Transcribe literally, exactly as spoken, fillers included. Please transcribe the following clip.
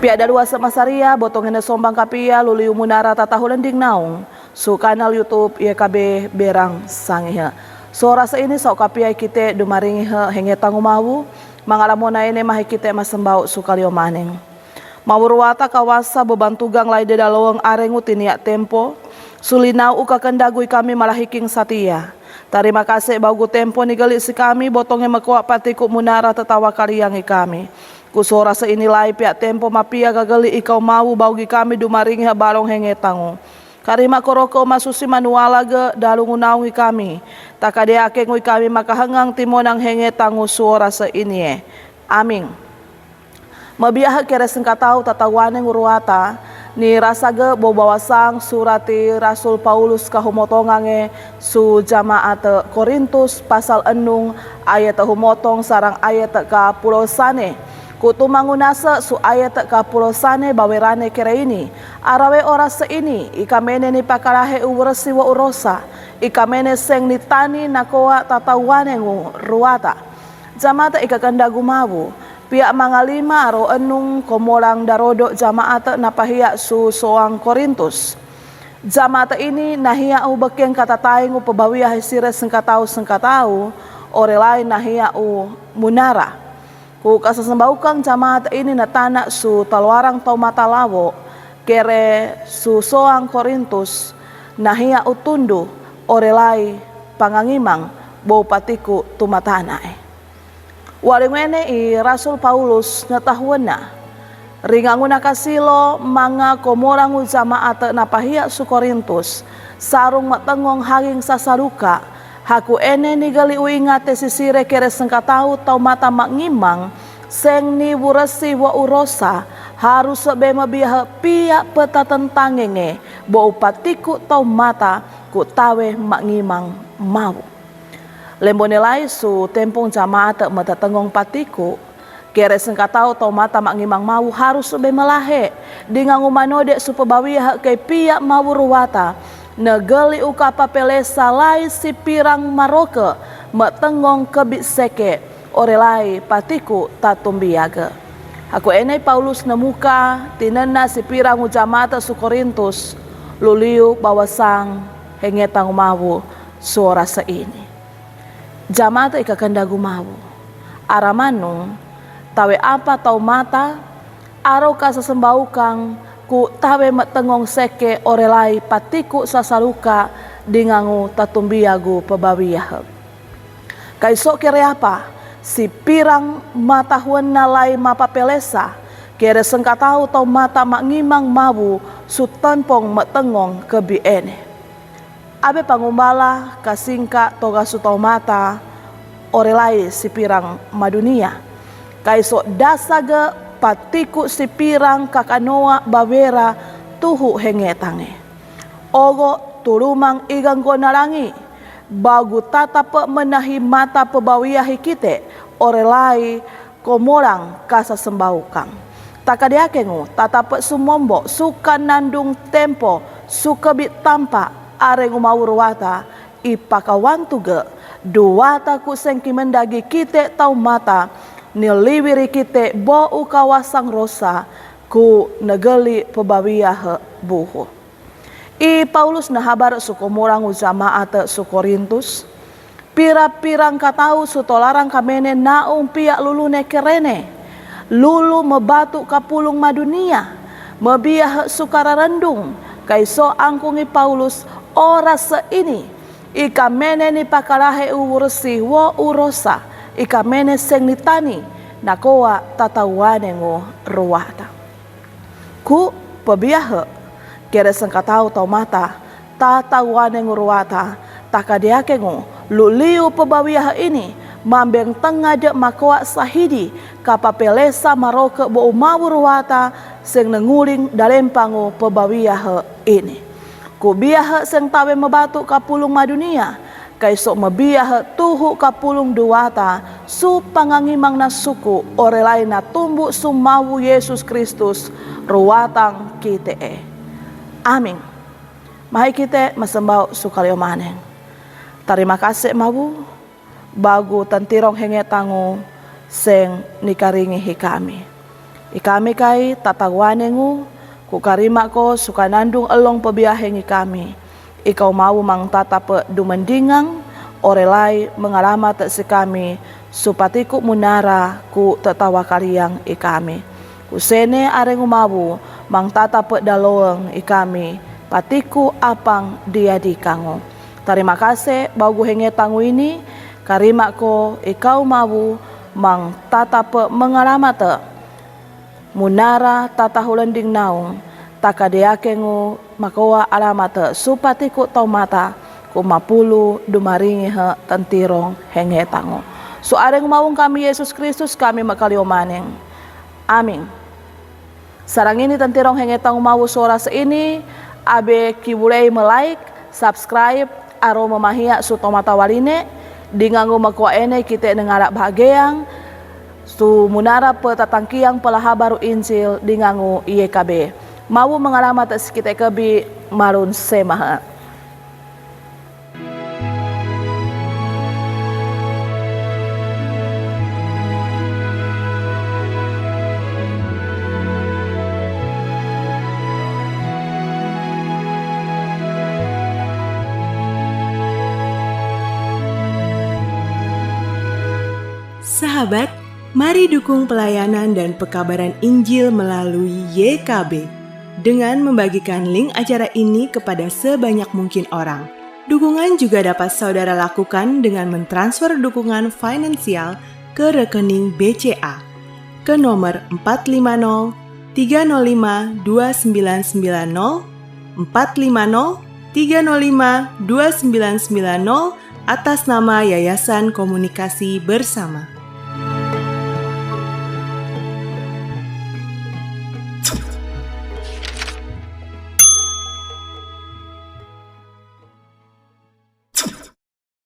Pia dalua sa masaria, botongi ne sombang kapia, luliu munara tatahu lending naung su kanal YouTube Y K B Berang Sangihe. Sora sa ini sau kapia kite dumaringihe henge tangu mawu, mangalamona ene mahe kite masembau su kalio maneng. Mawu ruata kawasa bebantugang lai dedaloeng arengu tinia tempo, sulinau uka kendagu ikami malahiking satia. Tarima kase baugu tempo nigali sikami botonge mekoa patiku munara tetawa kaliangi kami. Kusora sa ini lai pia tempo mapia gagali ikau mawu baugi kami dumaringi habalong henge tangu. Karima koroko masusi manuala ge dalungu naungi kami. Takade akengui kami makahengang timonang henge tangu suora sa ini e. Aming. Mabiahe kere sengkatau tatawane nguruata, ni rasa ge bobawasang surati Rasul Paulus kahumotongange su jamaat Korintus pasal enung ayat humotong sarang ayat ka pulo sane. Kutu mangunase su ayat ka pulo sane bawerane kere ini. Arawe ora sa ini, ikamene ni pakalahe uwuresi wa urosa, ikamene seng ni tani nakoa tatawane ngu ruata. Jamaat ika kendagu mawu, pia mangalima aro enung komolang darodo jamaat napahia su soang Korintus. Jamaat ini nahia u bekeng katataingu pebawia hisire sengkatau-sengkatau, ore lai nahia u munara. Ku kasasembaukang jamaat ini natana su taloarang tau mata lawo, kere su soang Korintus, nahia u tundu, ore lai pangangimang, bou patiku tumatana e. Walingwene i Rasul Paulus ngetahuena. Ringangu nakasilo manga komorangu jamaat napahia su Korintus, sarung matengong haging sasaluka, haku ene nigali uingate sisire kere sengkatau tau mata mangimang, seng ni wuresi wa urosa, harus be mabiahe pia petatentangenge, bou patiku tau mata, ku tawe mangimang mawu. Lembone lai su tempong jamaat metatengong patiku, kere sengkatau tau mata mangimang mawu harus be melahe, dingangu manode su pebawiahe kei pia mawu ruata, negeli uka papelesa lai sipirang maroke, metengong kebi seke, ore lai patiku tatumbiage. Haku ene Paulus nemuka, tinena sipirang u jamaat su Korintus, luliu bawasang henge tangu mawu, suora sa ini. Jamaat ika kendagu mawu. Aramanu, tawe apa tau mata, aro kasasembaukang, ku tawe metengong seke ore lai patiku sasaluka, dingangu tatumbiagu pebawiahe. Kaiso kere apa, sipirang matahuena lai mapapelesa, kere sengkatau tau mata mangimang mawu, su tempong metengong kebi ene. Abe pangumbala kasingka toga su tau mata, ore lai sipirang madunia. Kaiso dasa ge patiku sipirang kakanoa bawera tuhu henge tange. Ogo tulumang iga nggo nalangi, bagu tatape menahi mata pebawiahi kite, ore lai komolang kasasembaukang. Takadeakengu tatape sumombo, suka nandung tempo, suka bi tampa, arengu mawu ruata, ipakawantu ge, duata ku seng kimendagi kite tau mata, niliwiri kite bo ukawasang rosa, ku negeli pebawiahe buhu. I Paulus nahabar su komorangu jamaat su Korintus, pira-pirang katau su tolarang kamene naung pia lulune kerene. Lulu mebatu kapulung madunia, mebiahe su kararendung, kaiso angkungi Paulus ora sa ini. Ikamene ni pakalahe uwuresi wo urosa, ikamene seng ni tani, nakoa tatawane ngu ruata. Ku pebiahe, kere sengkatau tau mata, tatawane ngu ruata, takadeakengu, luliu pebawiahe ini, mambeng tengade makoa sahidi, kapapelesa maroke bo umawu ruata, seng nenguling dalempangu pebawiahe ini. Ku biahe seng tawe mebatu kapulung madunia, kaiso mebiahe tuhu kapulung duata, su pangangimang nasuku, ore lai natumbu su mawu Yesus Kristus, ruatang kite e. Aming. Mahe kite masembau su kalio maneng. Tarima kase mawu, bagu tantirong henge tangu seng nikaringi hikami. I kami kai tataguanengu, ku karima ko sukanandung elong pebiahengi kami. Ikau mawu mang tatape dumendingang, ore lai mengalamate si kami, supatiku munara ku tetawakaliang i kami. Kusene arengu mawu mang tatape daloeng i kami, patiku apang diadikangu. Tarima kase baugu hengetangu ini, karima ko ikau mawu mang tatape mengalamate. Munara tatahulending naung, takadiakengu makoa alamate supatiku taumata, ku mapulu dumaringihe tentirong hengetangu. Su arengu mawung kami Yesus Kristus kami makaliomaneng. Amin. Sarangini tentirong hengetangu mawu sora seini, abe kibulei me-like, subscribe, aro memahia su taumata waline, dingangu makoa ene kite nengara bahageang, su munara petatangkiang pelaha baru Injil dingangu Y K B. Mawu mengalamate si kite kebi malun semahe. Sahabat, mari dukung pelayanan dan pekabaran Injil melalui Y K B dengan membagikan link acara ini kepada sebanyak mungkin orang. Dukungan juga dapat saudara lakukan dengan mentransfer dukungan finansial ke rekening B C A ke nomor empat lima nol tiga nol lima dua sembilan sembilan nol, empat lima nol tiga nol lima dua sembilan sembilan nol, atas nama Yayasan Komunikasi Bersama.